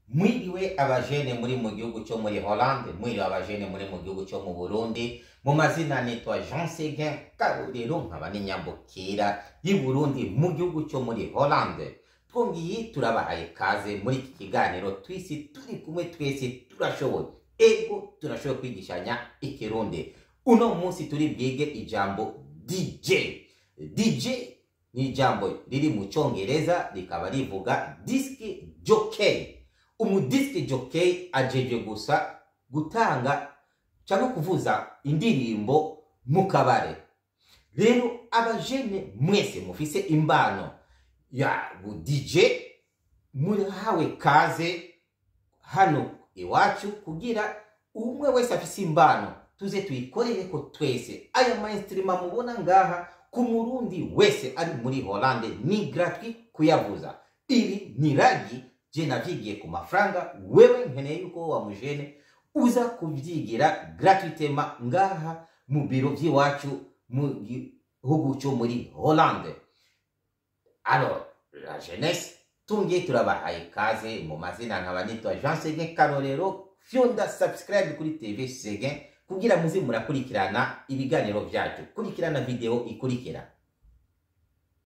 Mwiriwe abajene muri mu gihugu cyo muri Hollande, mwiriwe abajene muri mu gihugu cyo mu Burundi. Mu mazina nitwa Jean Seguin Karorero, nkaba n'inyambukira y'i Burundi mu gihugu cyo muri Hollande. Twongeye turabahaye kaze muri iki kiganiro. Twese turi kumwe, twese turashoboye, ego turashoboye kwigishanya Ikirundi. Uno munsi turi bwige ijambo DJ. DJ ni ijambo riri mu Cyongereza, rikaba rivuga disc jockey. Umudisc jockey ajejwe gusa gutanga cyangwa kuvuza indirimbo mu kabare. Rero abajene mwese mufise imbano ya DJ, murahawe kaze hano iwacu kugira umwe wese afise imbano tuze tuyikorere ko twese. Aya ma instruments mubona ngaha, ku Murundi wese ari muri Hollande ni gratuit kuyavuza. Iri ni ragi, je navyigiye ku mafaranga. Wewe nkeneye yuko wa mujene uza kubyigira gratuitement ngaha mu biro by'iwacu mu gihugu cyo muri Hollande. Alors la jeunesse, tungiye turabahaye kaze. Mu mazina nkaba nitwa Jean Seguin Karorero. Fyonda subscribe kuri TV Seguin kugira muze murakurikirana ibiganiro byacu. Kurikirana video ikurikira.